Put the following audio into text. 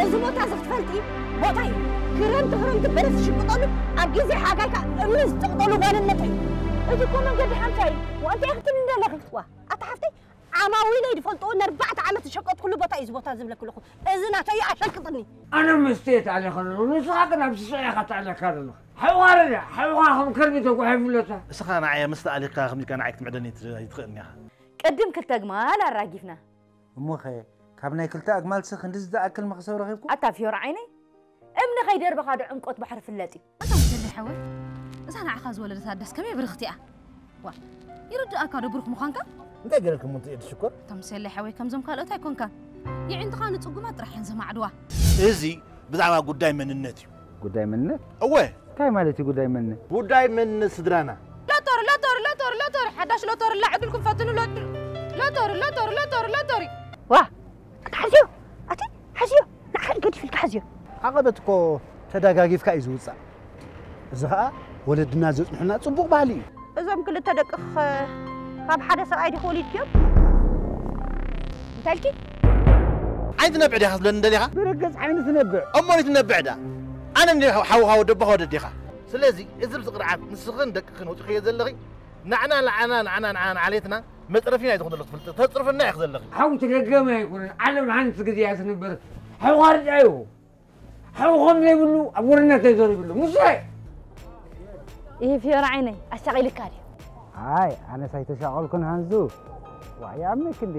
እዚ ቦታ እዚ ክትፈልጢ፣ ቦታ እዩ። ክረምቲ ክረምቲ በለስ ዝሽቅጠሉ፣ ኣብ ግዜ ሓጋይ ከኣ እምኒ ዝጥቕጠሉ ጓንነት እዩ። እዚ እኮ መንገዲ ሓምሳ እዩ። ወ፣ እንታይ ክትብሊ እንደለኺ? ዋ፣ ኣታ ሓፍተይ፣ ዓማዊለይ ዝፈልጥዎ ንኣርባዕተ ዓመት ዝሸቀጥኩሉ ቦታ እዩ እዚ ቦታ ዝብለኪ ኣለኹ። እዚ ናተይ እዩ፣ ኣሸቅጥኒ። ኣነ መስተ እየ ተኣልየ ከለኹ፣ ንስኻ ግን ኣብ ስስዕ ኢኻ ተኣልየካ ዘለኻ። ሓውኻ ረዳ፣ ሓውኻ ከም ከልቢ ተጓሒፉ ኣሎ። ንስኻ ንዓይ መስተ ኣሊኻ ከምዚ ኢልካ ንዓይ ክትምዕደኒ ኣይትኽእልን ኢኻ። ቅድም ክልተ ኣግማል ኣራጊፍና። እሞኸ፣ ካብ ናይ ክልተ ኣግማልሲ ክንድዚ ዝኣክል መኽሰብ ረኺብኩም? ኣታ ፊዮራ ዓይነይ፣ እምኒ ከይደርበኻ ዶ ዕምቆት ባሕሪ ፍለጥ እዩ? ኣታ ሙሴለይ ሓወይ፣ እዛ ንዓኻ ዝወለደት ኣደስ ከመይ ብርኽቲ እያ? ዋ፣ ይርድኣካ ዶ ብሩኽ ምዃንካ? እንታይ ገይረልኩም እሞ ትእየዲ ሽኮር? ኣታ ሙሴለይ ሓወይ፣ ከምዞም ካልኦት ኣይኮንካን። የዒንትኻ ንጽጉማት ጥራሕ እየን ዘማዕድዋ። እዚ ብዛዕባ ጉዳይ መንነት እዩ። ጉዳይ መንነት? እወ። እንታይ ማለት እዩ ጉዳይ መንነት? ጉዳይ መንነት ስድራና። ሎቶሪ፣ ሎቶሪ፣ ሎቶሪ፣ ሎቶሪ፣ ሓዳሽ ሎቶሪ ኣላ፣ ዕድልኩም ፈትኑ፣ ሎቶሪ፣ ሎቶሪ፣ ሎቶሪ፣ ሎቶሪ፣ ሎቶሪ። ዋ፣ ኣቲ ሓዝዮ፣ ኣቲ ሓዝዮ፣ ንዓኻ እዩ ገዲፍ ኢልካ ሓዝዮ። ዓቐበት እኮ ተደጋጊፍካ እዩ ዝውጻእ። እዚ ኸኣ ወለድና ዘጽንሑልና ጽቡቕ ባህሊ እዩ። እዞም ክልተ ደቅኺ ኸ ካብ ሓደ ሰብኣይ ዲኺ ወሊድክዮም? እንታይ ኢልኪ? ዓይኒ ትነብዕ ዲኻ ክትብለኒ ደሊኻ? ብርግጽ ዓይኒ ትነብዕ። እሞ ኣይትነብዕ ደኣ። ኣነ እንድየ ሓውኻ ወዲ ኣቦኻ ወዲ ኣዴኻ። ስለዚ እዚ ብስቕርዓት ንስኽን ደቅኽን ወጺኽዮ ዘለኺ ንዓና ንዓና ንዓና ንዓና ዓሌትና መጽረፊና እዩ ዝኾን ዘሎ ትፈልጢ። ተጽርፍና ኢኺ ዘለኺ። ሓው ትደገም ኣይኮነን። ዓለም ሓንቲ ግዜ እያ ትንበር። ሓውኻ ርድኣዮ። ሓው ከም ዘይብሉ ኣብ ወርነት ተዘሪብሉ። ሙሴ! ይህ ፊዮራ ዓይነይ ኣሻቒልካ ድዩ? ኣይ፣ ኣነስ ኣይተሻቐልኩን ሃንዙ። ዋይ፣ ይኣምነኪ እንዴ?